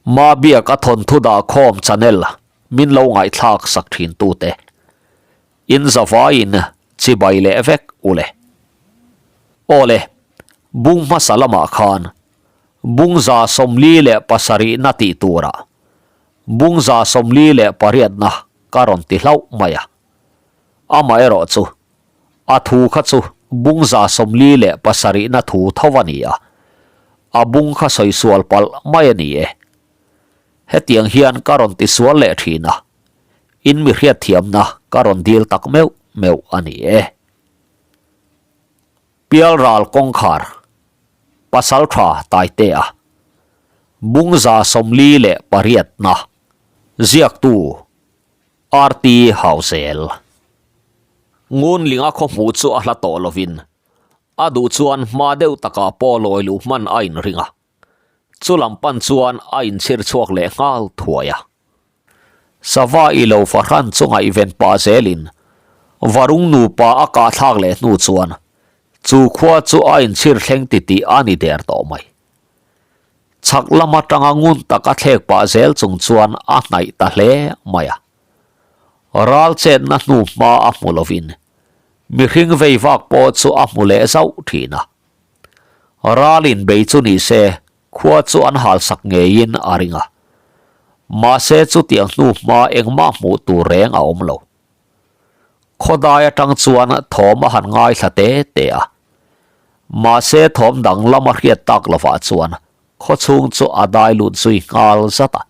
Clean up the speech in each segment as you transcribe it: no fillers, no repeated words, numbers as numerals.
Mabiaka thawnthu dahkhawm channel min lo ngaihthlak sak thin tute in zavaiin chibai leh vek u le. Aw le, bung hmasa lamah khan bungza 47na tih turah bungza 48na ka rawn ti hlauh mai a. Amaherawh chu A thu kha chu bung 47na thu tho a ni a, a bung kha sawi sual palh mai a ni e. Hetiang hian ka rawn ti sual leh thin a, in mi hriatthiamna ka rawn dil tak meuh meuh a ni e. Pialral kawngkhar, Pasaltha Taitea, bung 48na, ziaktu RT Hauzel. Ngun linga khaw hmuh chu a hla tawh lovin a duh chuan hma deuh takah pawh lawi luh hman a inring a, chu lam pan chuan a inchhir chhuak leh nghal thuai a. Sava i lo fahran chu ngaihven pah zelin Varung nupa a kahthlak leh hnu chuan chu khua chu a inchhir thleng titih a ni der tawh mai. Chhak lam atanga ngun taka thlek pah zel chung chuan a hnaih ta hle mai a. Ral chetna hnu hma a hmu lovin mihring vei vak pawh chu a hmu leh zauh thin a. Ral inbei chu ni se khua chu an halsak ngeiin a ring a. Mahse chutiang hnu hma engmah hmuh tur reng a awm lo. Khawdai atang chuan thawm a han ngaithla te te a. Mahse thawm dang lama hriat tak lovah chuan khawchhung chu a dai lut zui nghal zat a.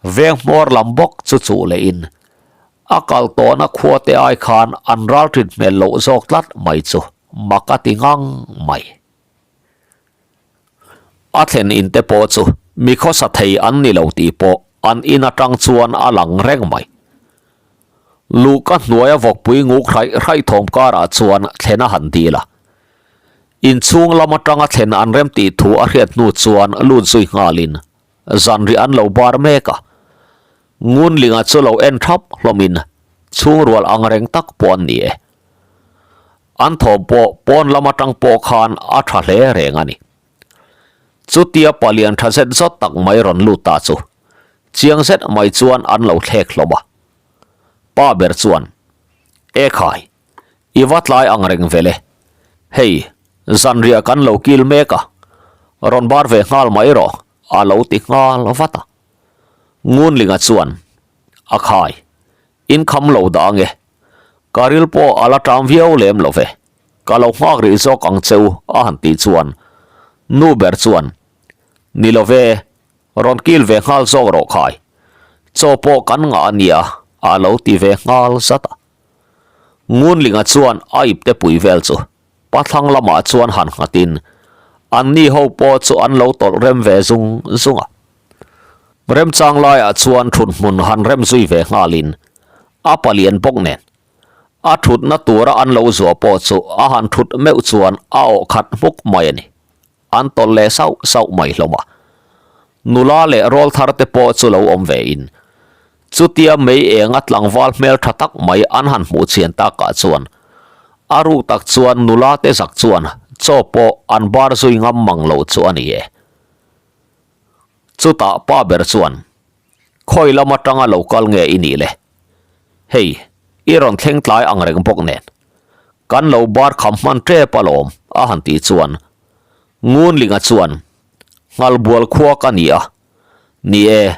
Veng hmawr lam bawk chu chuh lehin a kal tawhna khua te ai khan an ral ṭin hmel loh zawk tlat mai chu mak a ti ngang mai. A thlen in te pawh chu mi khawsa thei an ni lo tih pawh an in atang chuan a lang reng mai. Luhka hnuaia vawkpui nguk hraih hraih thawm karah chuan thlen a han dil a. Inchhung lam atanga thlen an rem tih thu a hriat hnu chuan lut zui nghalin zanriah an lo bar mek a. Ngunlinga chu lo en thap hlawmin chhungrual ang reng tak pawh an ni e. An thawm pawh pawn lam atang pawh khan a tha hle reng a ni. Chutia palian tha zet zawt tak mai rawn lut ta chu chiang zet mai chuan an lo thlek hlawm a. Pa ber chuan, E khai, i va tlai ang reng vel e. Hei, zanriah kan lo kil mek a, rawn bar ve nghal mai rawh, a lo ti nghal vat a. Ngunlinga chuan, A khai, in kham lo dah ange. Ka ril pawh a la ṭam viau lem lo ve. Ka lo nghak rih zawk ang che u, a han tih chuan nu ber chuan, Ni lo ve, rawn kil ve nghal zawk rawh khai. Chaw pawh kan ngah a nia, a lo ti ve nghal zat a. Ngunlinga chuan a ipte pui vel chu pathlang lamah chuan han nghatin anni ho pawh chu an lo tawlh rem ve zung zung a. Remchang laiah chuan thut hmun han rem zui ve nghalin a palian bawk nen a thutna tura an lo zuah pawh chu a han thut meuh chuan a awh khat hmuk mai a ni. An tawlh leh sauh sauh mai hlawm a. Nula leh rawl thar te pawh chu lo awm ve in chutia mei enga tlangval hmel tha tak mai an han hmuh chhian takah chuan a ruk tak chuan nula te zak chuan chaw pawh an bar zui ngam mang lo chu a ni e. Chutah pa ber chuan, Khawi lam atanga lo kal nge i nih le? Hei, i rawn thleng tlai ang reng bawk nen. Kan lo bar kham hman tep alawm, a han tih chuan Ngunlinga chuan, Nghalbual khua ka ni a. Ni e,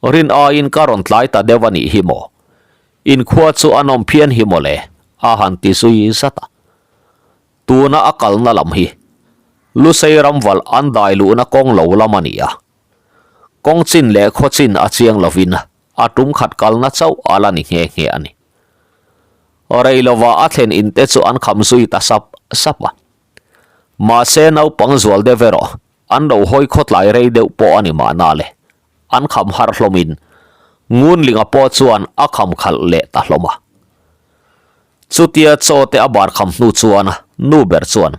rin aiin ka rawn tlai ta deuh a nih hi maw? In khua chu a nawm phian hi maw le? a han ti zui zat a. Tuna a kalna lam hi Lusei ramvalh an dai luhna kawng lo lam a ni a. Kawng chin leh khaw chin a chiang lovin a tum khat kalna chauh a la ni nghe nghe a ni. Rei lova a thlen in te chu an kham zui ta sap sap a. Mahse naupang zual deuh erawh an lo hawi khawtlai rei deuh pawh a ni mahna le, an kham harh hlawmin Ngunlinga pawh chuan a kham khalh leh ta hlawm a. Chutia chaw te a bar kham hnu chuan nu ber chuan,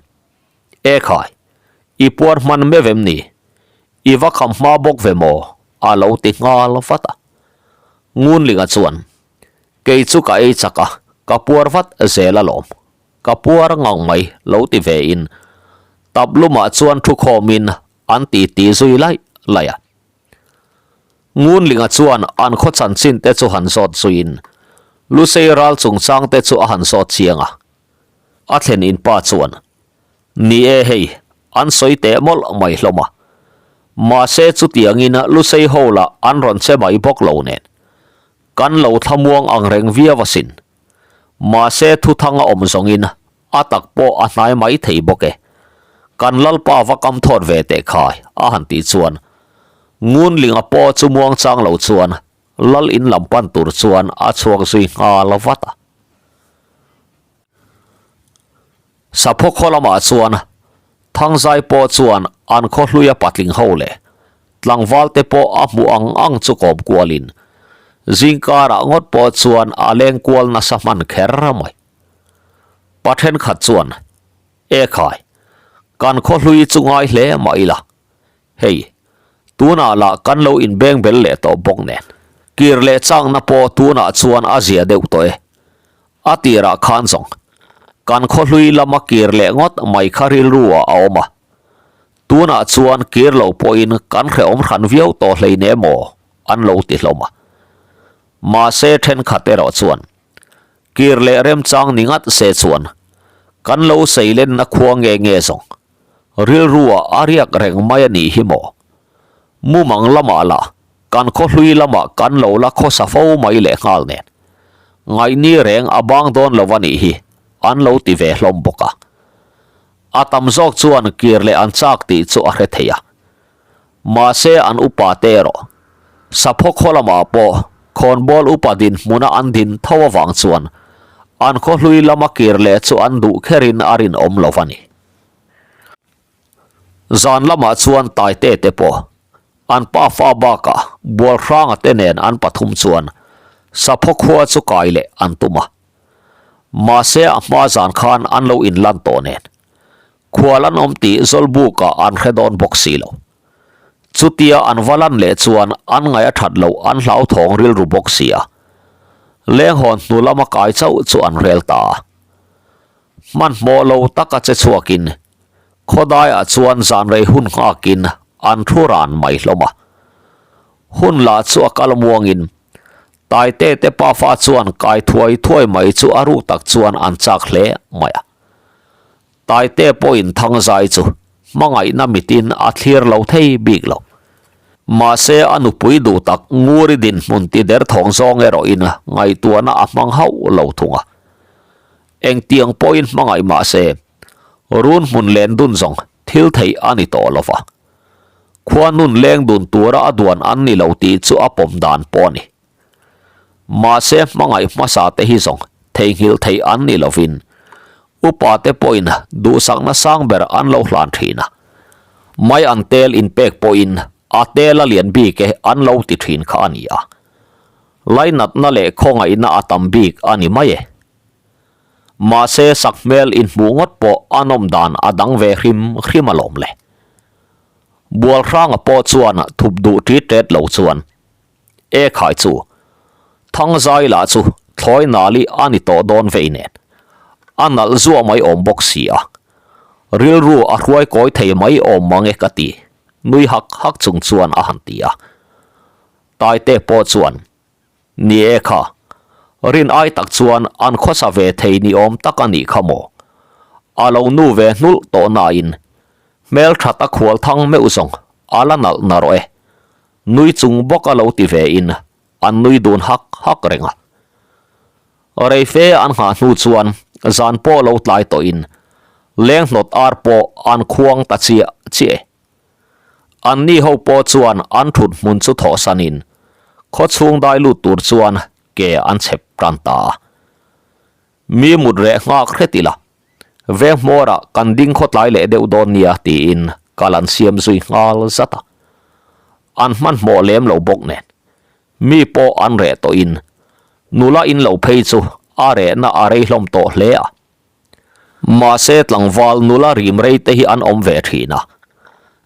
E khai, i puar hman meuh em ni? I va kham hma bawk ve maw? a lo ti nghal vat a. Ngunlinga chuan, Kei chu ka ei chak a, ka puar vat zel alawm. Ka puar ngang mai lo ti ve in tap lumah chuan thu khawmin an ti ti zui laih laih a. Ngunlinga chuan an khaw chanchin te chu han zawt zuiin Lusei ral chungchang te chu a han zawt chiang a. A thlen in pa chuan, Ni e hei, an sawi teh mawlh mai hlawm a. Mahse chutiangin Lusei ho lah an rawn che mai bawk lo nen. Kan lo thlamuang ang reng viau asin. Mahse thuthang a awm zawngin a tak pawh a hnai mai thei bawk e. Kan Lalpa va kam thawt ve teh khai a han tih chuan Ngunlinga pawh chu muangchang lo chuan Lal in lam pan tur chuan a chhuak zui nghal vat a. Sapho khaw lamah chuan Thangzai pawh chuan an khaw hluia patling ho leh tlangval te pawh a hmuh ang ang chu kawm kualin zingkarah ngawt pawh chuan a leng kual nasa hman kher mai. Pa thenkhat chuan, E khai, kan khaw hlui chu ngai hle mah ila, Hei, tunah lah kan lo inbeng bel leh tawh bawk nen. Kir leh changna pawh tunah chuan a zia deuh tawh e. A tirah khan zawng, kan khaw hlui lama kir leh ngawt mai kha rilru ah a awm a. Tunah chuan kir lo pawhin kan hrehawm hran viau tawh hleinem aw, an lo ti hlawm a. Mahse thenkhat erawh chuan, kir leh remchang ni ngat se chuan, kan lo seilenna khua nge nge zawng, Rilruah a riak reng mai a nih hi maw? Mumang lamah lah kan khaw hlui lamah kan lo la khawsa fo mai leh nghal nen. Ngaihni reng a bang dawn lo a nih hi an lo ti ve hlawm bawk a. A tam zawk chuan kir leh an chak tih chu a hre thei a. Mahse an upa te erawh Sapho khaw lamah pawh khawnbawl upa dinhmuna an din tho avang chuan an khaw hlui lama kir leh chu an duh kherin a rinawm lo a ni. Zan lamah chuan Taite te pawh an pa fa bakah Bualhranga te nen an pathum chuan Sapho khua chu kai leh an tum a. Mahse a hma zan khan an lo inlan tawh nen Khual an awm tih Zawlbukah an hre dawn bawk si lo. Chutia an va lan leh chuan an ngaih a that loh an hlauthawng rilru bawk si a. Lenghawn hnu lama kai chauh chu an rel ta a. Hmanhmawh lo taka che chhuakin khawdaiah chuan zanrei hun nghakin an thu ran mai hlawm a. Hun lah chu a kal muangin Taite te pafa chuan kai thuai thuai mai chu a ruk tak chuan an chak hle mai a. Taite pawhin Thangzai chu hmangaihna mitin a thlir lo thei bik lo. Mahse a nupui duh tak Nguri dinhmun ti der thawng zawng erawhin ngaihtuahna a hmang hauh lo thung a. Engtiang pawhin hmangaih mahse run hmun len dun zawng thil theih a ni tawh lo va. Khua nun leng dun tura a duan an ni lo tih chu a pawm dan pawh a ni. Mahse hmangaih hmasa te hi zawng theihnghilh theih an ni lovin upa te pawhin duhsakna sang ber an lo hlan thin a. Mai an tel inpek pawhin a tel a lian bik e an lo ti thin kha a ni a. Lainatna leh khawngaihna a tam bik a ni mai e. Mahse sakhmel inhmuh ngawt pawh a nawm dan a dang ve hrim hrim alawm le. Bualhranga pawh chuan thup duh ṭit ṭet lo chuan E khai chu, Thangzai lah chu thlawi nali a ni tawh dawn vei nen, a nalh zuah mai awm bawk si a, rilru a hruai kawi thei mai awm mang e ka ti, nui hak hak chung chuan a han ti a. Taite pawh chuan, Ni e kha, rin ai tak chuan an khawsa ve thei ni awm tak a nih kha maw? A lo nu ve hnulh tawh nain, hmelthat a khual thang meuh zawng a la nalh narawh e. Nui chung bawk a lo ti ve in an nui dun hak hak reng a. Reife an nghah hnu chuan zan pawh lo tlai tawh in leng hnawt ar pawh an khuang ta chiah chiah e. An ni ho pawh chuan an thut hmun chu thawh san in khaw chhung dai lut tur chuan ke an chhep tan ta a. Mi mut reh nghak hret ila, veng hmawrah kan ding khawtlai leh deuh dawn nia tiin kal an siam zui nghal zat a. An hmanhmawh lem lo bawk nen, mi pawh an reh tawhin nula in lo phei chu a rehna a rei hlawm tawh hle a. Mahse tlangval nula rim rei te hi an awm ve thin a,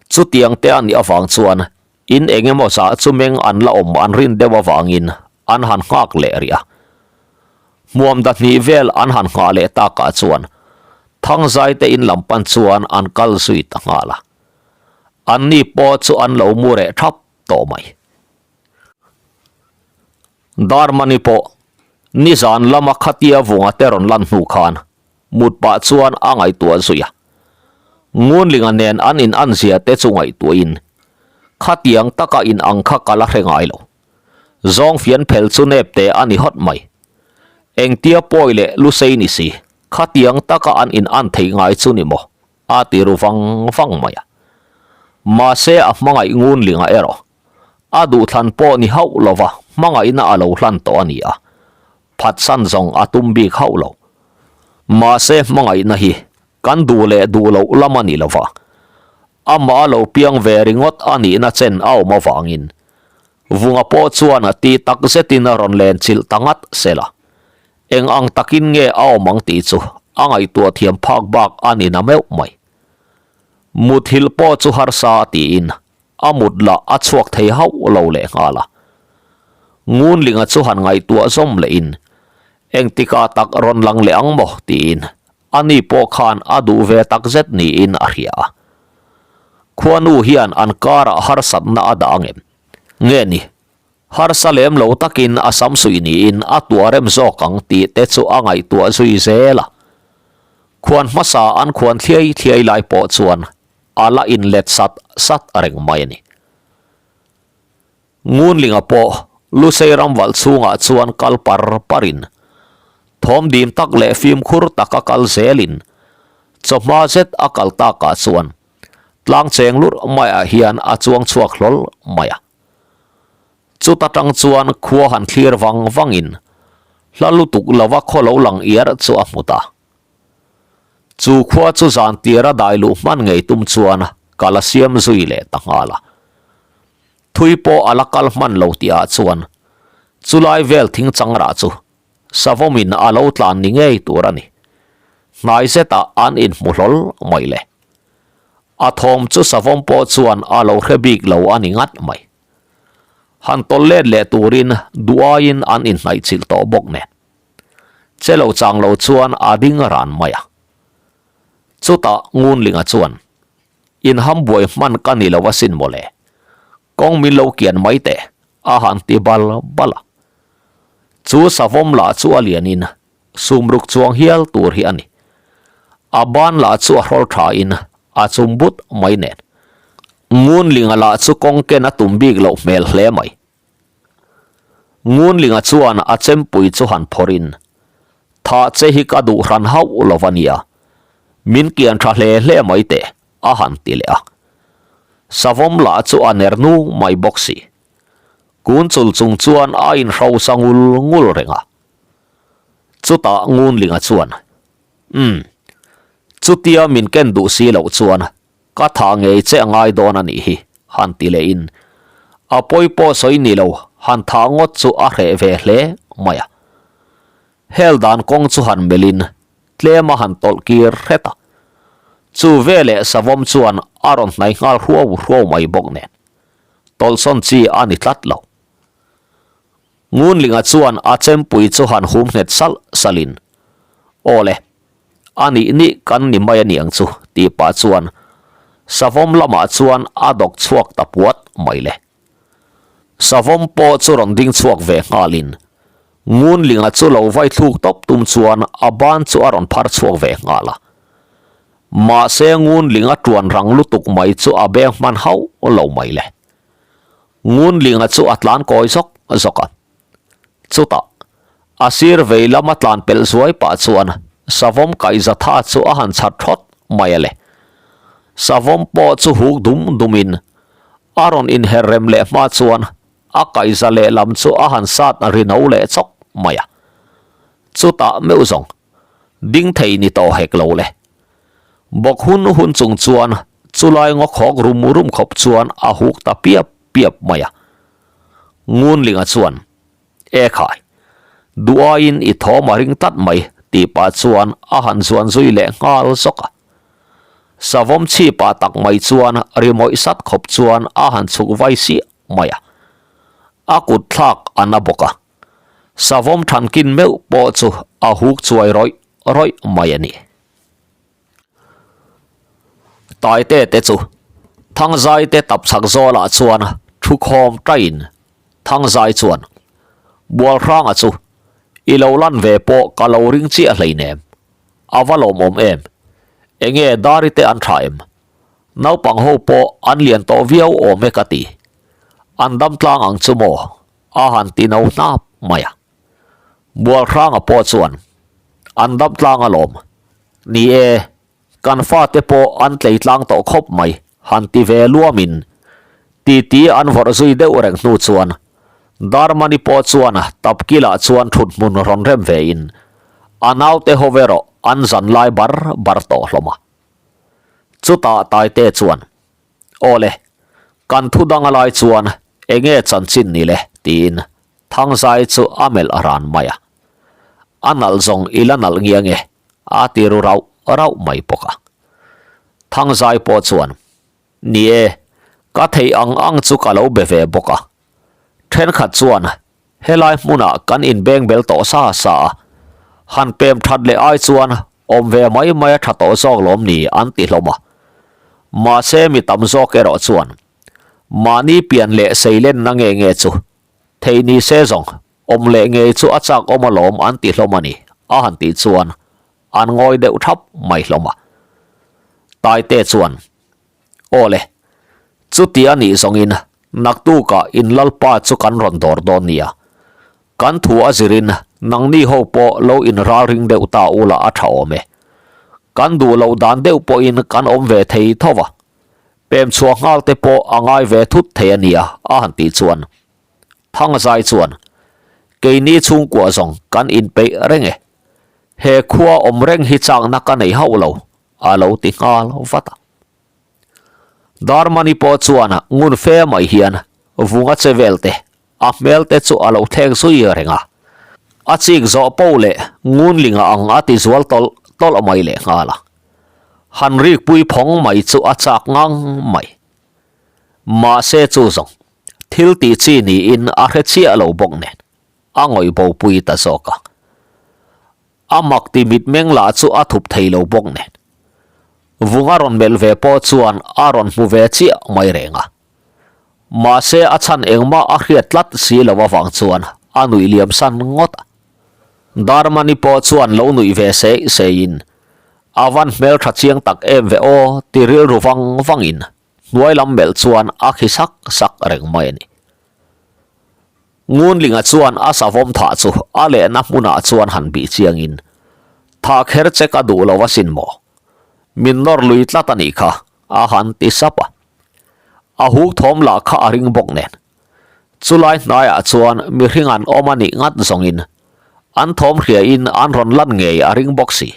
chutiang te a nih avang chuan In eng emaw zah chu meng an la awm an rin deuh avangin an han nghak leh rih a. Hmuam da hnih vel an han nghah leh takah chuan Thangzai te in lam pan chuan an kal zui ta nghal a. Anni pawh chu an lo mu reh thap tawh mai. Darmani pawh nizan lama khatia vunga te rawn lan hnu khan mut pah chuan a ngaihtuah zui a. Ngunlinga nen an in an zia te chu ngaihtuahin khatiang taka in ang kha ka la hre ngai lo. Zawng fian phel chu nep te a ni hawt mai. Engtia pawi leh lusei ni si, khatiang taka an in an theih ngai chu ni maw? A ti ru vang vang mai a. Mahse a hmangaih Ngunlinga erawh a duhthlan pawh ni hauh lova hmangaihna a lo hlan tawh a ni a, phatsan zawng a tum bik hauh lo. Mahse hmangaihna hi kan duh leh duh loh lam a ni lova, amah a lo piang ve ringawt a nihna chen a awm avangin Vunga pawh chuan a ti tak zetin a rawn len chilh ta ngat sela. Eng ang takin nge a awm ang tih chu a ngaihtuah thiam phak bak a ni na meuh mai. Muthilh pawh chu harsa a tiin a mut lah a chhuak thei hauh lo leh nghal a. Ngunlinga chu han ngaihtuah zawm lehin engtikah tak rawn lang leh ang maw tiin ani pawh khan a duh ve tak zet niin a hria a. Khuanu hian an karah harsatna a dah ang em? Nge ni? Harsa lem lo takin a sam suih niin a tuah rem zawk ang tih te chu a ngaihtuah zui zel a. Khuan hmasa an khuan thliai thliai lai pawh chuan a la inlet sat sat reng mai a ni. Ngunlinga pawh Lusei ramvalh chhungah chuan kal par parin, thawm dim tak leh fimkhur taka kal zelin chawhma zet a kal takah chuan tlang cheng lurh maiah hian a chuang chhuak hlawl mai a. Chuta tang chuan khua han thlir vang vangin hla lutuk lova khaw lo lang iar chu a hmu ta. Chu khua chu zan tira dai luh hman ngei tum chuan ka la siam zui leh ta nghal a. Thui pawh a la kal hman lo tihah chuan chulai vel thing changrah chu savawmin a lo tlan ni ngei tur a ni. Hnai zetah an inhmu hlawl mai le. A thawm chu savawm pawh chuan a lo hre bik lo a ni ngat mai. Han tawlh let leh turin duh aiin an inhnaihchilh tawh bawk nen. Che lo chang lo chuan a ding ran mai a. Chutah Ngunlinga chuan, Inham buai hman ka ni lo asin mawle. Kawng min lo kian mai teh, a han ti bal bal a. Chu savawm lah chu a lianin sumruk chuang hial tur hi a ni. A ban lah chu a hrawl thain a chum but mai nen. Ngunlinga lah chu kawng ken a tum bik loh hmel hle mai. Ngunlinga chuan a chempui chu han phawrhin, Thah che hi ka duh hran hauh lo va nia, min kian tha hle hle mai teh, a han ti leh a. Savawm lah chu a ner nung mai bawk si. Kun chul chung chuan a inhrosa ngul ngul reng a. Chutah Ngunlinga chuan, Umm, chutia min ken duh si loh chuan Ka thah ngei che a ngai dawn a nih hi, han ti leh in a pawi pawh sawi ni lo, han thah ngawt chu a hreh ve hle mai a. Hel dan kawng chu han melh in tlem a han tawlh kir hret a. Chu veleh savawm chuan a rawn hnai nghal hruau hruau mai bawk nen tawlhsawn chi a ni tlat lo. Ngunlinga chuan a chempui chu han hum nghet salh salh in, Aw le, a nih nih kan ni mai a niang chu tih pah chuan savawm lamah chuan a dawk chhuak ta puat mai le. Savawm pawh chu rawn ding chhuak ve nghalin Ngunlinga chu lo vai thluk tawp tum chuan a ban chu a rawn phar chhuak ve nghal a. Mahse Ngunlinga tuan rang lutuk mai chu a beng hman hauh lo mai le. Ngunlinga chu a tlan kawi zawk zawk a. Chutah, a sir vei lama tlan pelh zuai pah chuan savawm kaihza tha chu a han chhat thawt mai a le. Savawm pawh chu huk dum dumin a rawn inher rem leh hma chuan a kaihza lehlam chu a han sat ri no leh chawk mai a. Chutah meuh zawng, ding thei ni tawh hek lo le. Bawk hun hun chung chuan chulai ngaw khawk rum rum khawp chuan a huk ta piap piap mai a. Ngunlinga chuan, E khai, duh aiin i thawm a ring tlat mai tih pah chuan a han zuan zui leh nghal zawk a. Savawm chhipah tak mai chuan rimawih sat khawp chuan a han chhuk vai siah mai a. A kut thlak a na bawk a. Savawm thankin meuh pawh chu a huk chuai rawih rawih mai a ni. Taite te chu Thangzai te tap chhak zawlah chuan thu khawm taiin Thangzai chuan. Bualhranga chu i lo lan ve pawh ka lo ring chiah hleinem. A va lawmawm em? Enge Dari te an tha em? Naupang ho pawh an lian tawh viau awm e ka ti. An dam tlang ang chu maw? A han ti no hnap mai a. Bualhranga pawh chuan an dam tlang alawm. Ni e, Kan fate pawh an tlei tlang tawh khawp mai, han ti ve luamin titi an vawrh zui deuh reng hnu chuan Darmani pawh chuan tapkilah chuan thut hmun rawn rem vein a naute ho erawh an zan lai bar bar tawh hlawm a. Chutah Taite chuan, Aw le, kan thu dang a lai chuan enge chanchin ni le? tiin Thangzai chu a melh ran mai a. A nalh zawng i la nalh ngiang e, a ti ru rauh rauh mai bawk a. Thangzai pawh chuan, Ni e, ka theih ang ang chu ka lo be ve bawk a. Thenkhat chuan helai hmunah kan inbeng bel tawh sa sa a, han pem that leh ai chuan awm ve mai mai a tha tawh zawk lawm ni an ti hlawm a. Mahse mi tam zawk erawh chuan mahni pian leh seilenna nge nge chu thei ni se zawng Awm leh ngei chu a chak awm alawm an ti hlawm a ni, a han tih chuan an ngawi deuh thap mai hlawm a. Taite chuan, Aw le, chuti a nih zawngin naktukah in lalpa chu kan rawn dawr dawn nia. Kan thu a zirin nangni ho pawh lo inralring deuh ta ula a tha awm e. Kan duh loh dan deuh pawhin kan awm ve thei tho va, pem chhuah nghal te pawh a ngai ve thut thei a nia, a han tih chuan Thangzai chuan, Keini chhungkua zawng kan inpeih reng e. He khua awm reng hi chakna ka nei hauh lo, a lo ti nghal vat a. Darmani pawh chuan ngun fe mai hian vunga che vel te, a hmel te chu a lo thleng zui reng a. A chik zawh po leh ngunlinga ang a ti zual tawlh tawlh mai leh nghal a. Han rikpui phawng mai chu a chak ngang mai. Mahse chu zawng thil tih chi niin a hre chiah lo bawk nen a ngawih bo pui ta zawk a. A mak ti mitmeng lah chu a thup thei lo bawk nen vung a rawn melh ve pawh chuan a rawn hmu ve chiah mai reng a. Mahse a chhan engmah a hriat tlat si lo avang chuan a nuih liam san ngawt a. Darmani pawh chuan lo nuih ve seih seihin a van hmeltha chiang tak em ve aw ti rilru vang vangin hnuai lam melh chuan a khi sak sak reng mai a ni. Ngunlinga chuan a savawm thah chu a lehna hmunah chuan han bih chiangin, Thah kher che ka duh lo asin maw? Min nawr lui tlat a nih kha, a han ti sap a. A huk thawm lah kha a ring bawk nen. Chulai hnaiah chuan mihring an awm a nih ngat zawngin an thawm hriain an rawn lan ngei a ring bawk si.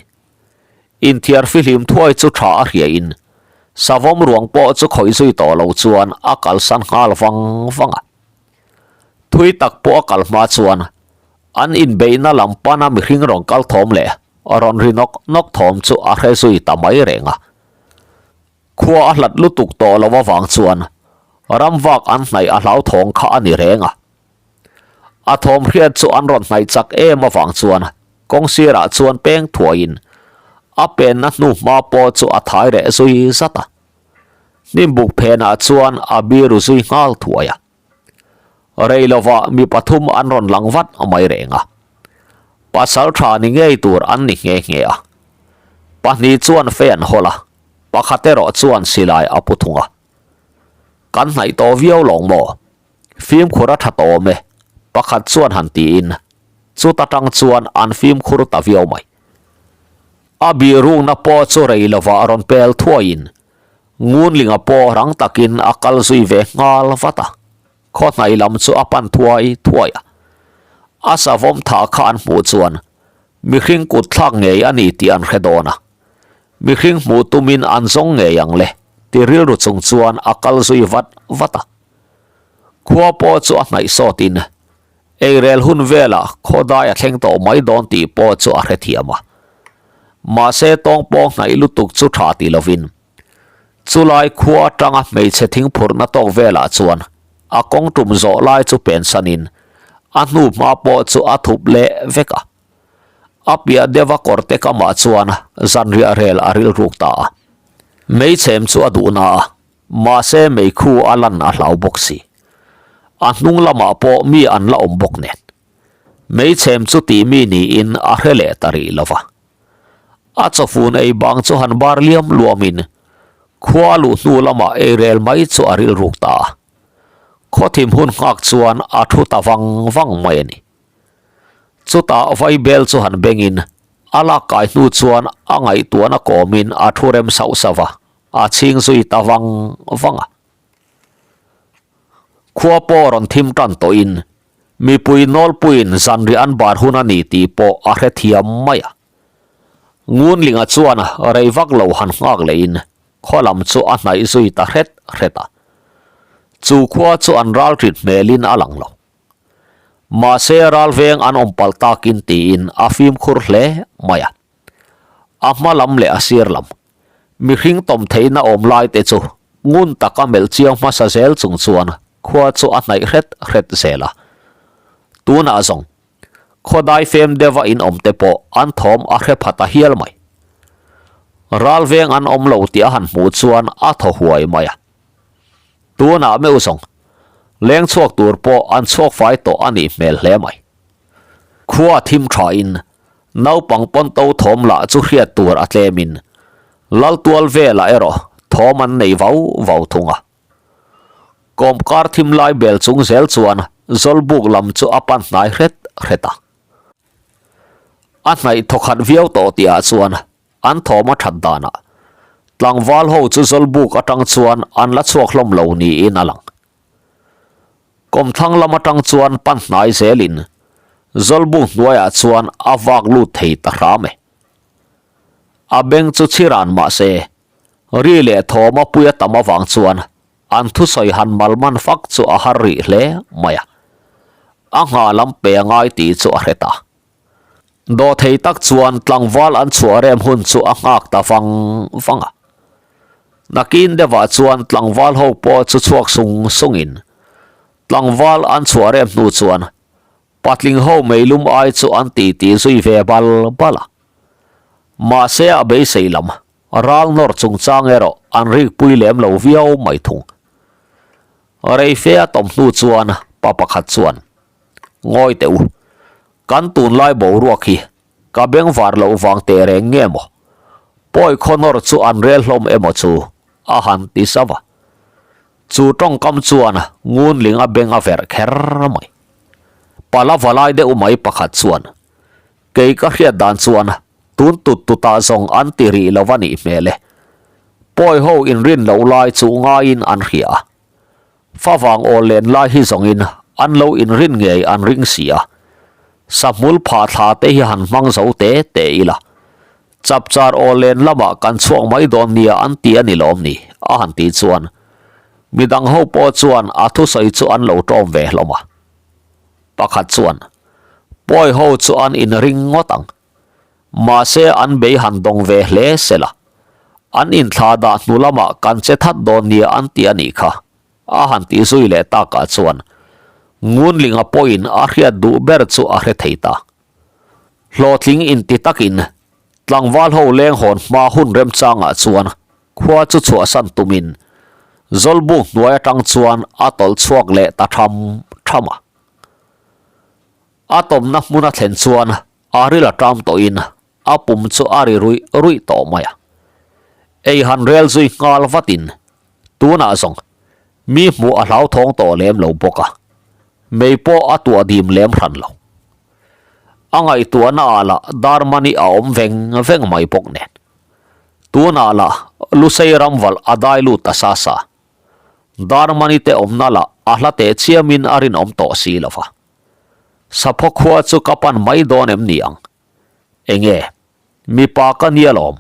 Inthiar fihlim thuai chu tha a hriain savawm ruang pawh chu khawih zui tawh lo chuan a kalsan nghal vang vang a. Thui tak pawh a kal hma chuan an inbeihna lam pana mihring rawn kal thawm leh rawn ri nawk nawk thawm chu a hre zui ta mai reng a. Khua a hlat lutuk tawh lo avang chuan ramvak an hnaih a hlauthawng kha a ni reng a. A thawm hriat chu an rawn hnaih chak em avang chuan kawng sirah chuan peng thuaiin a penna hnu hma pawh chu a thai reh zui zat a. Hnimbuk phenah chuan a biru zui nghal thuai a. Rei lovah mi pathum an rawn lang vat mai reng a. Pasal tha ni ngei tur an ni nghe nghe a. Pahnih chuan fei an hawl a, pakhat erawh chuan silai a pu thung a. Kan hnaih tawh viau lawng maw? Fimkhur a tha tawh awm e, pakhat chuan han tiin chuta tang chuan an fimkhur ta viau mai. A bihrukna pawh chu rei lovah rawn pel thuaiin Ngunlinga pawh rang takin a kal zui ve nghal vat a, khaw hnaih lam chu a pan thuai thuai a. A savawm thah kha an hmuh chuan mihring kut thlak ngei a ni tih an hre dawn a, mihring hmuh tumin an zawng ngei ang le ti rilru chung chuan a kal zui vat vat a. Khua pawh chu a hnaih sawtin eirel hun velah khawdai a thleng tawh mai dawn tih pawh chu a hrethiam a. Mahse tawng pawh hnaih lutuk chu tha ti lovin chulai khua atanga hmeichhe thingphurhna tawk velah chuan a kawng tum zawh lai chu pensanin a hnu hma pawh chu a thup leh vek a. A piah deuha kawrte kamah chuan zanriah rel a rilruk ta a. Meichhem chu a duhna a. Mahse meikhu a lan a hlau bawk si. A hnung lamah pawh mi an la awm bawk nen. Meichhem chu tih mi niin a hre leh ta rih lo va. A chawfun ei bang chu han bar liam luamin khua luh hnu lamah eirel mai chu a rilruk ta a. Khawthim hun nghak chuan a thu ta vang vang mai a ni. Chutah vaibel chu han bengin a lak kai hnu chuan a ngaihtuahna kawmin a thu rem sauh sauh va, a chhing zui ta vang vang a. Khua pawh rawn thim tan tawhin mipui nawlpuiin zanriah an bar hun a ni tih pawh a hrethiam mai a. Ngunlinga chuan rei vak lo han nghak lehin khaw lam chu a hnaih zui ta hret hret a. Chu khua chu an ral rit hmelin a lang lo. Mahse ral veng an awm palh takin tiin a fimkhur hle mai a. A hma lam leh a sir lam, mihring tawm theihna awm lai te chu ngun taka melh chiang hmasa zel chung chuan khua chu a hnaih hret hret zel a. Tunah zawng, khawdai fem deuha in awm te pawh an thawm a hre pha ta hial mai. Ral veng an awm lo tih a han hmuh chuan a thaw huai mai a. Tunah meuh zawng, leng chhuak tur pawh an chhuak fai tawh a nih hmel hle mai. Khua thim thain naupang pawnto thawm lah chu hriat tur a tlemin Laltual velah erawh thawm an nei vau vau thung a. Kawmkar thim lai bel chung zel chuan Zawlbuk lam chu a pan hnai hret hret a. A hnaih thawkhat viau tawh tihah chuan an thawm a that danah tlangval ho chu Zawlbuk atang chuan an la chhuak hlawm lo niin a lang. Kawmthlang lam atang chuan pan hnai zelin Zawlbuk hnuaiah chuan a vak lut thei ta hram e. A beng chu chhiran mah se, ri leh thawm a pui a tam avang chuan an thusawi han mal man fak chu a har rih hle mai a. A nghah lam pe a ngai tih chu a hre ta. Dawhthei tak chuan tlangval an chhuah rem hun chu a nghak ta vang vang a. Nakin deuhah chuan tlangval ho pawh chu chhuak sung sungin tlangval an chhuah rem hnu chuan patling ho meilum ai chu an ti ti zui ve bal bal a. Mahse a beisei lam ral nawr chungchang erawh an rikpui lem lo viau mai thung. Reife a tawm hnu chuan pa pakhat chuan, Ngawi teh u, Kan tunlai boruak hi ka bengvar loh vang teh reng nge maw? Pawi khawnawr chu an rel hlawm emaw chu a han ti zauh a. Chu tawngkam chuan Ngunling a beng a verh kher mai. Pala valai deuh mai pakhat chuan, Kei ka hriat dan chuan tun tut tutah zawng an ti rih lo a nih hmel e. Pawi ho inrin loh lai chu ngaiin an hria a. Favang aw len lai hi zawngin an lo inrin ngei an ring si a, sahmul phah thla te hi han hmang zo te te ila, chapchar aw len lamah kan chhuak mai dawn nia an ti a ni lawm ni? a han tih chuan midang ho pawh chuan a thusawi chu an lo tawm ve hlawm a. Pakhat chuan, Pawi ho chu an inring ngawt ang. Mahse an bei han dawng ve hle sela, an inthla dah hnu lamah kan che that dawn nia an ti a nih kha, a han tih zui leh takah chuan Ngunlinga pawhin a hriat duh ber chu a hre thei ta. Hlawhtling inti takin tlangval ho leng hawn hma hun remchangah chuan khua chu chhuahsan tumin Zawlbuk hnuai atang chuan a tawlh chhuak leh ta tham tham a. A tawmna hmun a thlen chuan A ril a ṭam tawhin a pum chu a ri ruih ruih tawh mai a. Ei han rel zui nghal vatin tunah zawng mi hmuh a hlauthawng tawh lem lo bawk a, mei pawh a tuah dim lem hran lo. A ngaihtuahna ah lah Darmani a awm veng veng mai bawk nen. Tunah lah Lusei ramvalh a dai lut ta sa sa. Darmani te awmna lah a hla teh chiamin a rinawm tawh si lo va. Sapho khua chu ka pan mai dawn em ni ang? Enge? Mipa ka nia lawm.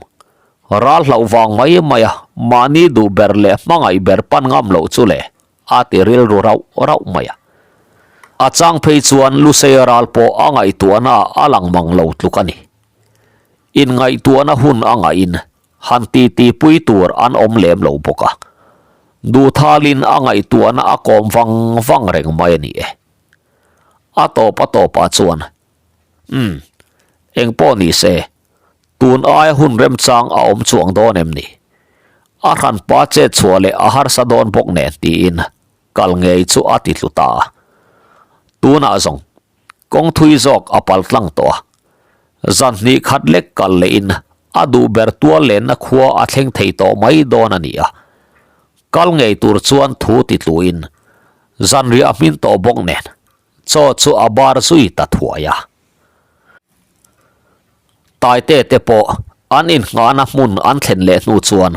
Ral hlauh vang mai mai a, mahni duh ber leh hmangaih ber pan ngam loh chu le, a ti rilru rauh rauh mai a. A chang phei chuan Lusei ral pawh a ngaihtuahna a lang mang lo tluk a ni. Inngaihtuahna hun a ngahin han titi pui tur an awm lem lo bawk a. Duhthalin a ngaihtuahna a kawm vang vang reng mai a ni e. A tawp a tawpah chuan, Umm, eng pawh ni se, tun aia hun remchang a awm chuang dawn em ni? A hranpa chet chhuah leh a harsa dawn bawk nen tiin kal ngei chu a ti tlu ta a. Tunah zawng. Kawng thui zawk a pal tlang tawh a. Zan hnih khat lek kal lehin a duh ber tual lenna khua a thleng thei tawh mai dawn a ni a. Kal ngei tur chuan thu ti tluin zanriah hmin tawh bawk nen chaw chu a bar zui ta thuai a. Taite te pawh an innghahna hmun an thlen leh hnu chuan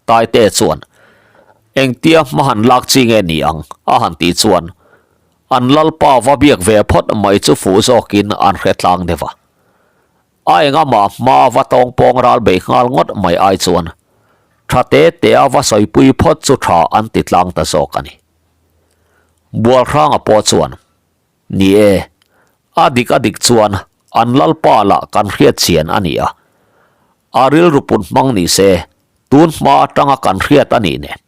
Taite chuan, Engtia hma han lak chi nge ni ang? a han tih chuan an lalpa va biak ve phawt mai chu fuh zawkin an hre tlang deuh a. A engama hma va tawng pawng ral bei nghal ngawt mai ai chuan tha te te a va sawipui phawt chu tha an ti tlang ta zawk a ni. Bualhranga pawh chuan, Ni e, a dik a dik chuan an lalpa lah kan hriat chian a ni a. A rilru put hmang ni se, tun hma atanga kan hriat a nih nen.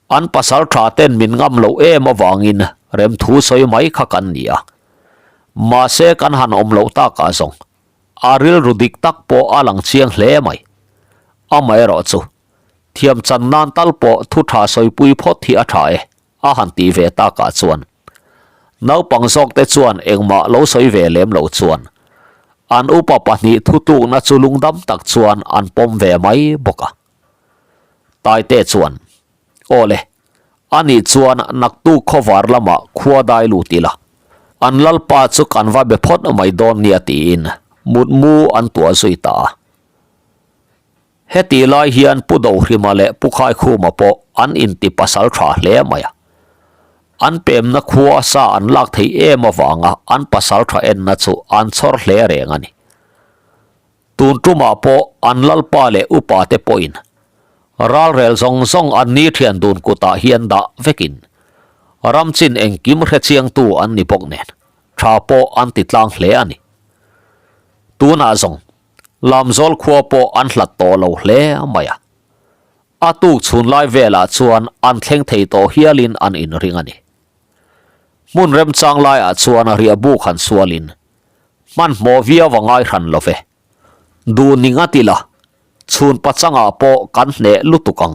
An pasal tha ten min ngam loh em avangin remthu sawi mai kha kan ni a. Mahse kan han awm loh takah zawng a rilru dik tak pawh a lang chiang hle mai. Amaherawh chu, thiam chan nan tal pawh thu tha sawipui phawt hi a tha e, a han tih ve takah chuan naupang zawk te chuan engmah lo sawi ve lem lo chuan an upa pahnih thutlukna chu lungdam tak chuan an pawm ve mai bawk a. Taite chuan, Aw le, ani chuan naktuk khawvar lamah khua dai lut ila, an lalpa chu kan va be phawt mai dawn nia tiin mutmu an tuah zui ta a. Heti lai hian Pu Dohrima leh Pu Khaikhuma pawh an inti pasal tha hle mai a. An pemna khua sa an lak theih em avanga an pasal tha enna chu an chhawr hle reng a ni. Tun tumah pawh an lalpa leh upa te pawhin ralrel zawng zawng an ni thian dun kutah hian dah vekin ram chin engkim hrechiangtu an ni bawk nen tha pawh an ti tlang hle a ni. Tunah zawng Lamzawl khua pawh an hlat tawh lo hle mai a. A tuk chhun lai velah chuan an thleng thei tawh hialin an inring a ni. Hmun remchang laiah chuan riahbuk han sualin hmanhmawh viau a ngai hran lo ve. Duh ni ngat ila, chhun pachangah pawh kan hneh lutuk ang.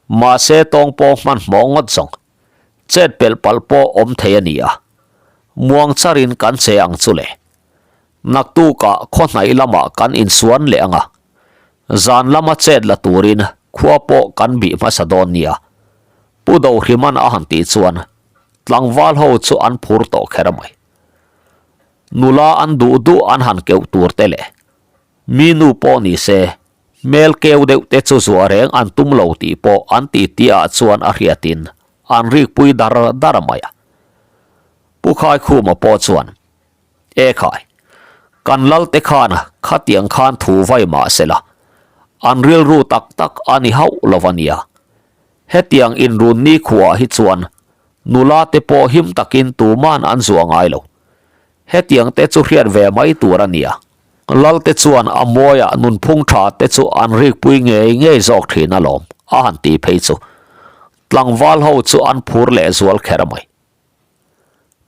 Mahse tawngpawng hmanhmawh ngawt zawng, chet pelh palh pawh awm thei a ni a. Muang charin kan che ang chu le. Naktukah khaw hnaih lamah kan insuan leh ang a, zan lama chet la turin khua pawh kan bih hmasa dawn nia, Pu Dohriman a han tih chuan tlangval ho chu an phur tawh kher mai. Nula an duh duh an han keuh tur te leh mi nu pawh ni se hmel keu deuh te chu zuah reng an tum lo tih pawh an ti tihah chuan a hriatin an rikpui dar dar mai a. Pu Khaikhuma pawh chuan E khai, kan Lalte khan khatiang khan thu vai mah se la, an rilru tak tak a ni hauh lo a nia. Hetiang inrun nikhuaah hi chuan nula te pawh him takin tuman an zuah ngai lo. Hetiang te chu hriat ve mai tur a nia. Lalte chuan a mawiah nunphung tha te chu an rikpui ngei ngei zawk thin alawm, a han ti phei chu. Tlangval ho chu an phur lehzual kher mai.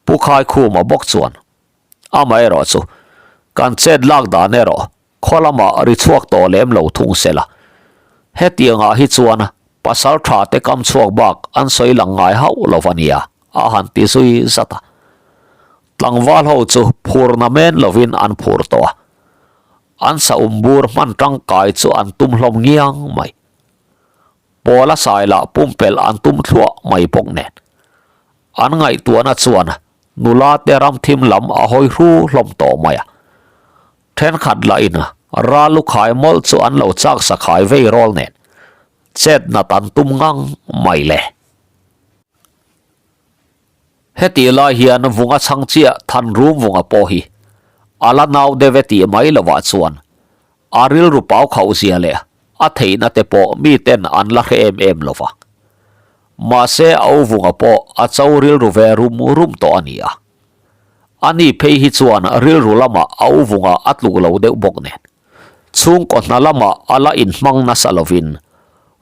Pu Khaikhuma bawk chuan, Amaherawh chu, kan chet lak dan erawh khaw lamah ri chhuak tawh lem lo thung se la. Hetiangah hi chuan pasal tha te kam chhuak bak an sawi lang ngai hauh lo va nia, a han ti zui zat a. Tlangval ho chu phur na men lovin an phur tawh a, an saum bur hman tangkai chu an tum hlawm ngiang mai. Pawla sai lah pumpelh an tum thluah mai bawk nen. An ngaihtuahna chuan nula te ram thim lam a hawi hru hlawm tawh mai a. Thenkhat lahin ral lu khai mawlh chu an lo chak sakhai vei rawl nen chet nat an tum ngang mai le. Hetih lai hian vunga chhang chiah Thanrum vunga pawh hi a la nau deuh e tih mai lovah chuan A rilru pau khauh zia leh a theihna te pawh miten an la hre em em lo va. Mahse a uvunga pawh a cho rilru ve rum rum tawh a ni a. Ani phei hi chuan rilru lamah a uvunga a tluk lo deuh bawk nen. Chhungkaw hna lamah a la inhmang nasa lovin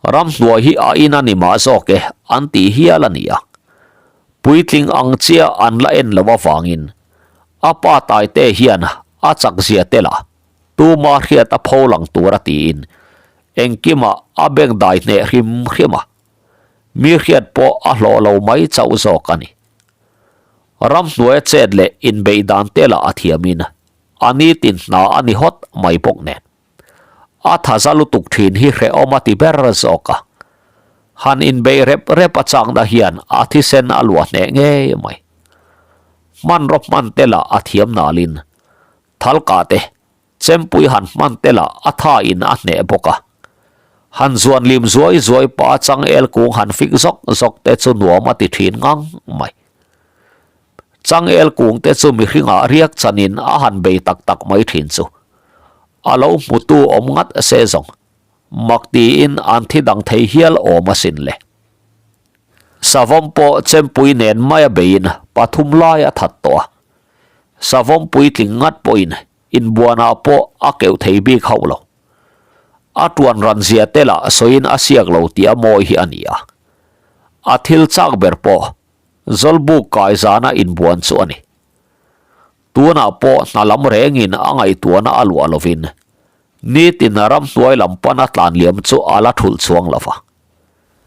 ramhnuai hi a in a ni mah zawk e an tih hial a ni a. Puitling ang chiah an la en lo avangin a pa Taite hian a chak zia tel a. Tuma hriat a pho lang tur a tiin engkimah a beng dai hneh hrim hrim a, mi hriat pawh a hlawh lo mai chauh zawk a ni. Ramhnuaia chet leh inbeih dan te lah a thiamin a nitin hna a ni hawt mai bawk nen. A thaza lutuk thin hi hrehawm a ti ber zawk a. Han inbeih rep rep a chakna hian a thisen a luah hneh ngei mai. Hmanraw hman te lah a thiam nalin thalkah te Chempui han hman te lah a tha in a hneh bawk a. Han zuan lim zuai zuai pah a changel kung han fik zawk zawk te chu nuam a ti thin ngang mai. Changel kung te chu mihringah riak chan in a han bei tak tak mai thin chu a lo hmutu awm ngat se zawng mak tiin an thi dang thei hial awm asin le. Savawm pawh chempui nen maia beiin pathum lai a that tawh a. Savawm puitling ngat pawhin inbuanah pawh a keuh thei bik hauh lo. A tuan ran zia te lah sawiin a siak lo tih a mawi hi a ni a. A thil chak ber pawh Zawlbuk kai zana inbuan chu a ni. Tunah pawh hna lam rengin a ngaihtuahna a luah lovin nitin ramhnuai lam pana tlan liam chu a la thulh chuang lo va.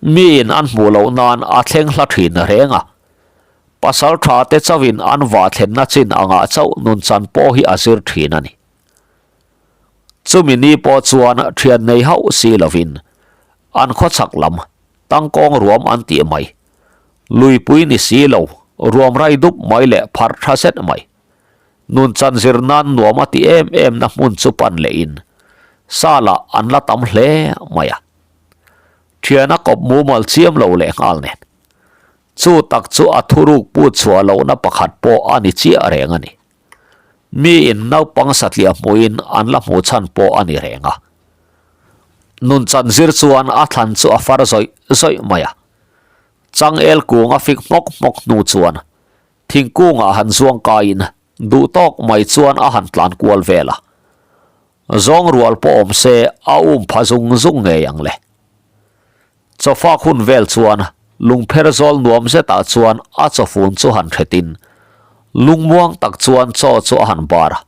Miin an hmuh loh nan a thleng hla thin reng a, pasal tha te chauhin an vah thlenna chin angah chauh nunchan pawh hi a zir thin a ni. Chumi ni pawh chuan thian nei hauh si lovin an khawchhak lam tangkawng ruam an tih mai, luipui ni si lo ruam rai dup mai leh pharh tha zet mai, nunchan zir nan nuam a ti em em na hmun chu pan lehin sa lah an la tam hle mai a. Thiana kawp mumal chiam lo leh nghal nen. Chu tak chu a thuruk put chhuah lohna pakhat pawh a ni chiah reng a ni. Miin naupang satliah hmuhin an la hmuh chhan pawh a ni reng a. Nunchan zir chuan a thlan chu a far zawih zawih mai a. Changel kung a fik hmawk hmawk hnu chuan thingkungah han zuang kaiin duh tawk mai chuan a han tlan kual vel a. Zawng rual pawh awm se a um pha zung zung ngei ang le. Chawfak hun vel chuan lungpher zawl nuam zetah chuan a chawfun chu han hretin lungmuang tak chuan chaw chu a han bar a.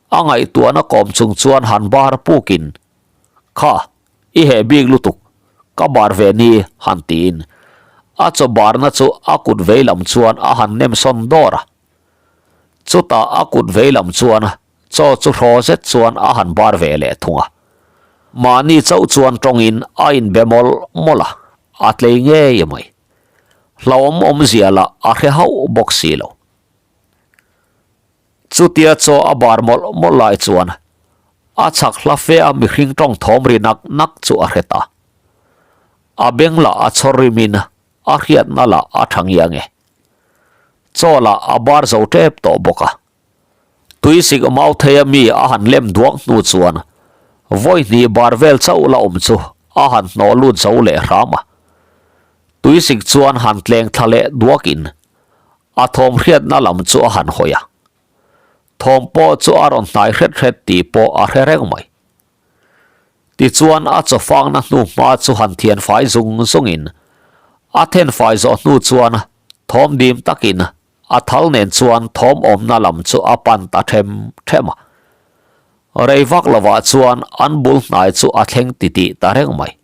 A ngaihtuahna kawm chung chuan han bar pukin, Kha, i heh bik lutuk, ka bar ve ni han tiin a chaw barna chu a kut veilam chuan a han nem sawn dawr a. Chutah a kut veilam chuan Chaw chu hraw zet chuan a han bar ve leh thung a. Mahni chauh chuan tawngin a inbe mawlh mawlh a, a tlei ngei mai. Hlauhawm awmzia lah a hre hauh bawk si lo. Chutia chaw a bar mawlh mawlh lai chuan a chhak hla fe a mihring tawng thawm ri nak nak chu a hre ta. A beng lah a chhawr rimin a hriatna lah a tha ngiang e. Chaw lah a bar zo tep tawh bawk a. Tuisik mau thei a mi a han lem duak hnu chuan vawi hnih bar vel chauh la awm chu a han hnawh lut zo leh hram a. Tuisik chuan han tleng thla leh duakin a thawm hriatna lam chu a han hawi a. Thawm pawh chu a rawn hnai hret hret tih pawh a hre reng mai. Tichuan a chawfangna hnu hma chu han thian fai zung zungin a then fai zawh hnu chuan thawm dim takin A thal nen chuan thawm awmna lam chu a pan ta them them a. Rei vak lovah chuan an bul hnai chu a thleng titih ta reng mai.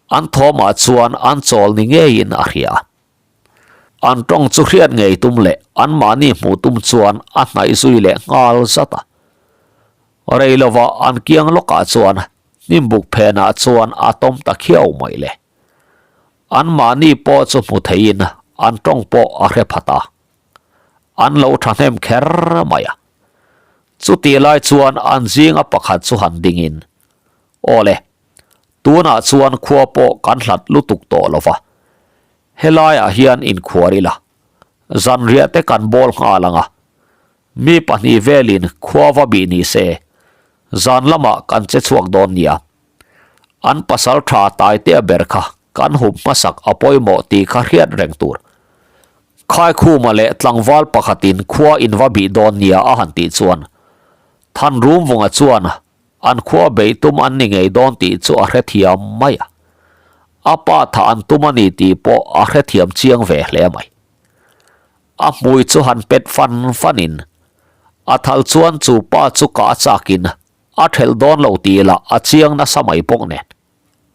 An thawmah chuan an chawl ni ngeiin a hria a. An tawng chu hriat ngei tum leh anmahni hmuh tum chuan a hnaih zui leh nghal zat a. Rei lovah an kiang lawkah chuan hnimbuk phenah chuan a tawm ta khiau mai le. Anmahni pawh chu hmu theiin an tawng pawh a hre phat a, an lo thahnem kher mai a. Chutih lai chuan an zinga pakhat chu han dingin, Aw le, tunah chuan khua pawh kan hlat lutuk tawh lo va, helaiah hian inkhuar ila, zanriah te kan bawl nghal ang a, mi pahnih velin khua va bih ni se, zan lamah kan che chhuak dawn nia. An pasal tha Taitea ber kha kan hup hmasak a pawimawh tih kha hriat reng tur. Khaikhuma leh tlangval pakhatin khua in va bih dawn nia a han tih chuan Thanrumvunga chuan an khua beih tum an ni ngei dawn tih chu a hrethiam mai a. A pa thah an tum a ni tih pawh a hrethiam chiang ve hle mai. A hmui chu han pet fan fanin a thal chuan chu pa chu kah chakin A thelh dawn lo tih lah a chiang nasa mai bawk nen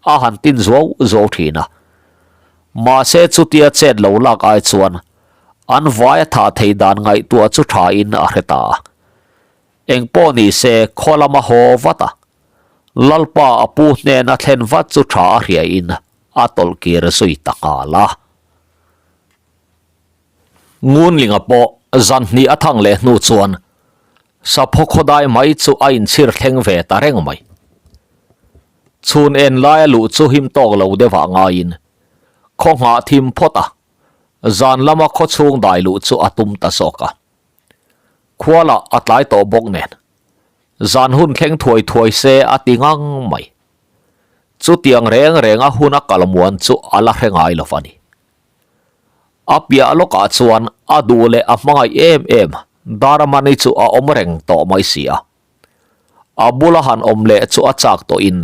a han tin zuau zuau thin a. Mahse chutia chet lo lak ai chuan An vai a thah thei dan ngaihtuah chu tha in a hre ta a. Eng pawh ni se khaw lama haw vat a, Lalpa a pu hnena thlen vat chu tha a hria in a tawlh kir zui ta nghal a. Ngunlinga pawh zan hnih a thang leh hnu chuan saphaw khawdai mai chu a inchhir thleng ve ta reng mai. Chhun en laia luh chu him tawk lo deuhah ngaiin khaw nghah thim phawt a, zan lama khaw chhung dai luh chu a tum ta zawk a. Khua lah a tlai tawh bawk nen zan hun thleng thuai thuai se a ti ngang mai. Chutiang reng renga hun a kal muan chu a la hre ngai lo va ni. A piah lawkah chuan a duh leh a hmangaih em em Darmani chu a awm reng tawh mai si a. A bula han awm leh chu a chak tawhin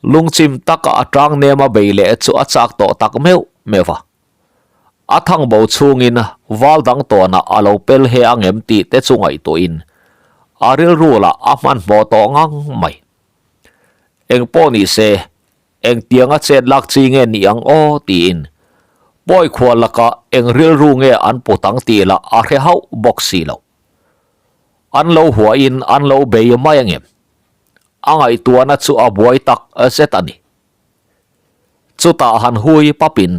lungchim taka a tang nema bei leh chu a chak tawh tak meuh meuh a. A thang bo chhungin val dang tawnah a lo pel he ang em tih te chu ngaihtuahin a rilru lah a hmanhmawh tawh ngang mai. Engpawh ni se Engtianga chet lak chi nge ni ang aw tiin pawi khual lakah eng rilru nge an put ang tih lah a hre hauh bawk si lo. An lo huahin an lo bei mai angem? A ngaihtuahna chu a buai tak zet a ni. Chutah han hui papin,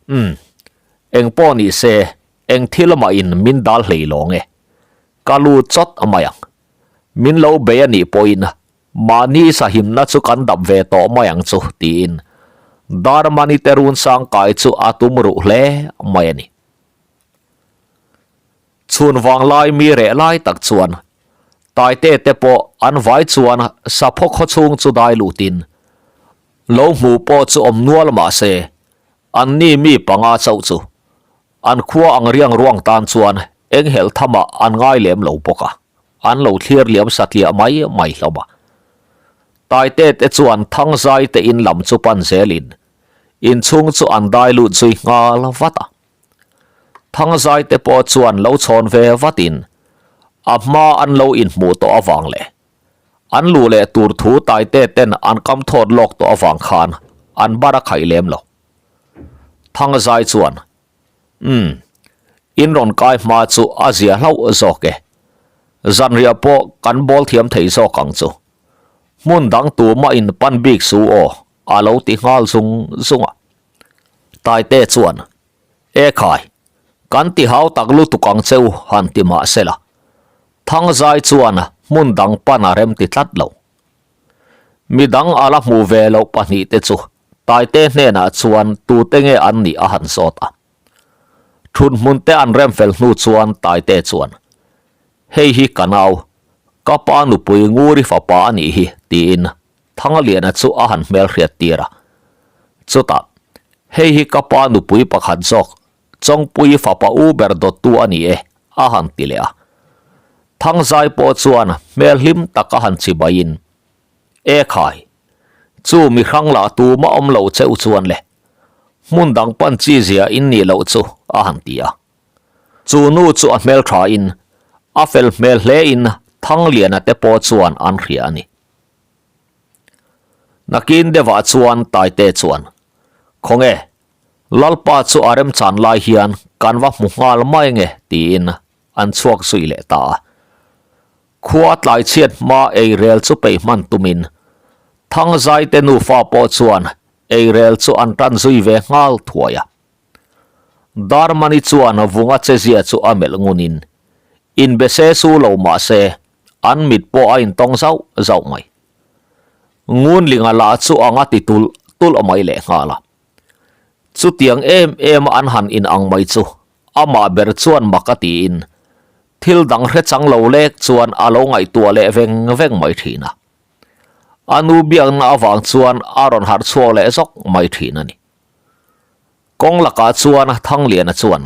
Umm, eng pawh ni se, eng thil mahin min dal hlei lawng e. Ka lu chawt mai ang. Min lo bei a nih pawhin Mahni sahimna chu kan dap ve tawh mai ang chu, tiin Darmani te run sang kai chu a tum ruh hle mai a ni. Chhun vang lai mi reh lai tak chuan Taite te pawh an vai chuan saphaw khaw chhung chu dai lutin lo hmuh pawh chu awm nual mah se anni mi panga chauh chu An khua ang riang ruang tan chuan eng helh thamah an ngai lem lo bawk a, an lo thlir liam satliah mai mai hlawm a. Taite te chuan Thangzai te in lam chu pan zelin inchhung chu an dai lut zui nghal vat a. Thangzai te pawh chuan lo chhawn ve vatin a hma an lo inhmuh tawh avang leh an luh leh tur thu Taite ten an kam thawt lawk tawh avang khan an bar a khaih lem lo. Thangzai chuan, Umm, in rawn kai hma chu a zia hlauh zawk e. Zanriah pawh kan bawl thiam thei zawk ang chu. Hmun dang tumah in pan bik su aw, a lo ti nghal zung zung a. Taite chuan, E khai, kan ti hau tak lutuk ang che u han ti mah sela. Thangzai chuan hmun dang pan a rem ti tlat lo. Midang a la hmuh ve loh pahnihte chu Taite hnenah chuan tute nge an nih a han zawt a. Thut hmun te an rem fel hnu chuan Taite chuan, Hei hi ka nau, ka pa nupui Nguri fapa a nih hi, tiin Thangaliana chu a han hmelhriat tir a. Chutah, Hei hi ka pa nupui pakhat zawk, Chawngpui fapa u ber dawttu a ni e, a han ti leh a. Thangzai pawh chuan hmel hlim tak a han chibaiin, E khai, chu mi hrang lah tumah awm lo cheu chuan le, hmun dang pan chi zia in nih loh chu, a han ti a. Chu nu chu a hmel tha in, a fel hmel hle in Thangliana te pawh chuan an hria a ni. Nakin deuhah chuan Taite chuan, Khawnge, Lalpa chu a remchan lai hian kan va hmu nghal mai nge tiin an chhuak zui leh ta a. Khua tlai chhiat hma eirel chu peih hman tumin Thangzaite nufa pawh chuan eirel chu an tan zui ve nghal thuai a. Darmani chuan vunga chezia chu a melh ngunin inbe se su lo mah se an mit pawh a intawng zauh zauh mai. Ngunlinga lah chu anga ti tulh tulh mai lehnghal a. Chutiang em em a an han in ang mai chu amah ber chuan mak a tiin thil dang hre chang lo lek chuan a lo ngaihtuah leh veng veng mai thin a. A nu biakna avang chuan a rawn harh chhuak leh zawk mai thin a ni. Kawng lakah chuan Thangliana chuan,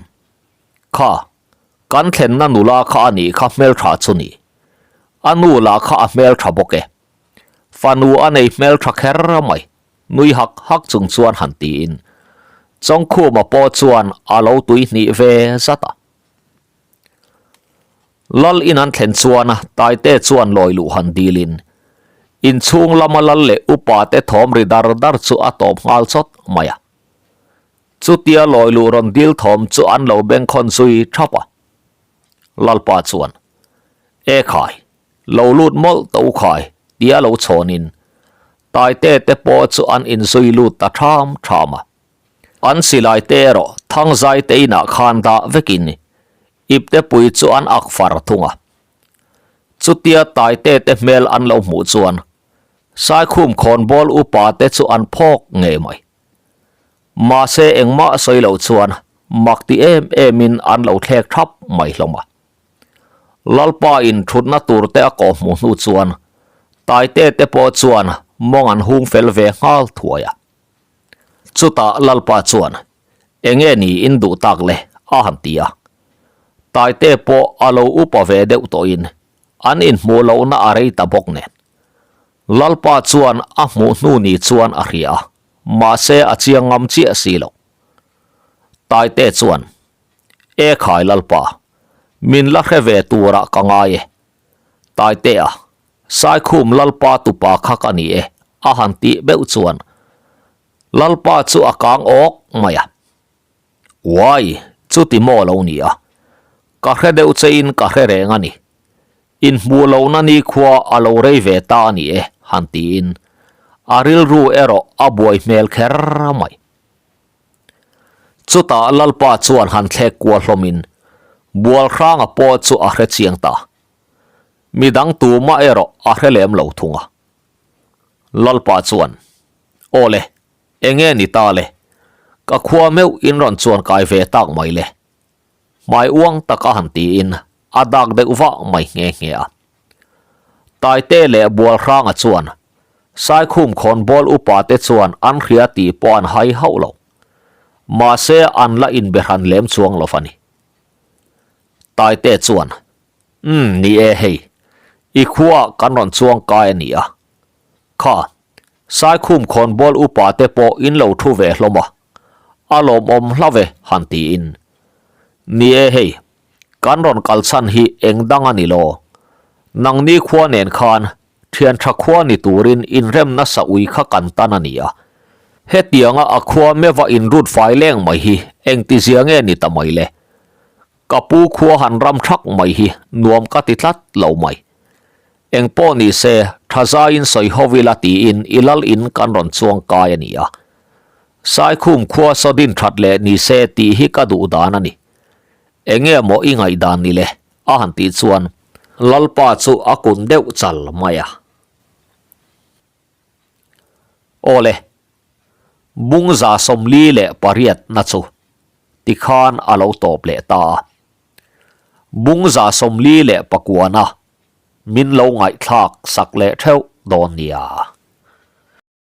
Kha, kan thlenna nula kha a nih kha hmeltha chu ni. A nu lah kha a hmeltha bawk e. Fanu a nei hmeltha kher mai. Nui hak hak chung chuan han tiin Chawngkhuma pawh chuan a lo tui hnih ve zat a. Lal in an thlen chuan Taite chuan lawi luh han dilin inchhung lama lal leh upa te thawm ri dar dar chu a tawp nghal chawt mai a. Chutia lawi luh rawn dil thawm chu an lo bengkhawn zui thap a. Lalpa chuan, E khai, lo lut mawlh ta u khai, tia lo chhawnin Taite te pawh chu an inzui lut ta ṭham ṭham a. An silai te erawh Thangzai te inah khan dah vekin ipte pui chu an ak far thung a. Chutia Taite te hmel an lo hmuh chuan Saikhum khawnbawl upa te chu an phawk ngei mai. Mahse engmah sawi lo chuan mak ti em emin an lo thlek thap mai hlawm a. Lalpa in thutna tur te a kawh hmuh hnu chuan Taite te pawh chuan mawng an hung fel ve nghal thuai a. Chutah Lalpa chuan enge ni in duh tak le a han ti a. Taite pawh a lo upa ve deuh tawhin an inhmuh lohna a rei ta bawk nen. Lalpa chuan a hmuh hnu ni chuan a hria a, mahse a chiang ngam chiah si lo. Taite chuan, E khai Lalpa, min la hre ve turah ka ngai e. Taitea, Saikhum Lalpa tupa kha ka ni e, a han tih beuh chuan Lalpa chu a kang awk mai a. Uai, chuti maw lo ni a? Ka hre deuh chein ka hre reng a ni. Inhmuh lohna nikhua a lo rei ve ta a ni e, han tiin a rilru erawh a buai hmel kher mai. Chutah Lalpa chuan han thlek kual hlawmin Bualhranga pawh chu a hre chiang ta. Midang tumah erawh a hre lem lo thung a. Lalpa chuan, Aw le, enge ni ta le? Ka khua meuh in rawn chuan kai ve tak mai le. Hmai uang taka han tiin a dak deuh vah mai nghe nghe a. Taite leh Bualhranga chuan Saikhum khawnbawl upa te chuan an hria tih pawh an hai hauh lo. Mahse an la inbe hran lem chuang lo va ni. Taite chuan, Umm ni e hei, i khuaah kan rawn chuang kai a ni a. Kha, Saikhum khawnbawl upa te pawh in lo thu ve hlawm a, a lawmawm hla ve han tiin. Ni e hei, kan rawn kal chhan hi eng dang a ni lo. Nangni khua nen khan thian tha khua ni turin inrem nasa ui kha kan tan a ni a. Hetianga a khua meva inrut fai leng mai hi engtizia nge ni ta mai le? Ka pu khua han ram thak mai hi nuam ka ti tlat lo mai. Eng pawh ni se, tha zaiin sawi ho ila tiin i lal in kan rawn chuang kai a ni a. Saikhum khua saw din that leh ni se tih hi ka duh dan a ni. Enge maw i ngaihdan ni le? a han tih chuan Lalpa chu a kun deuh chal mai a. Aw le, Bungza 48 na chu tikhan a lo tawp leh ta a. Bungza 49 na min lo ngaihthlak sak leh theuh dawn nia.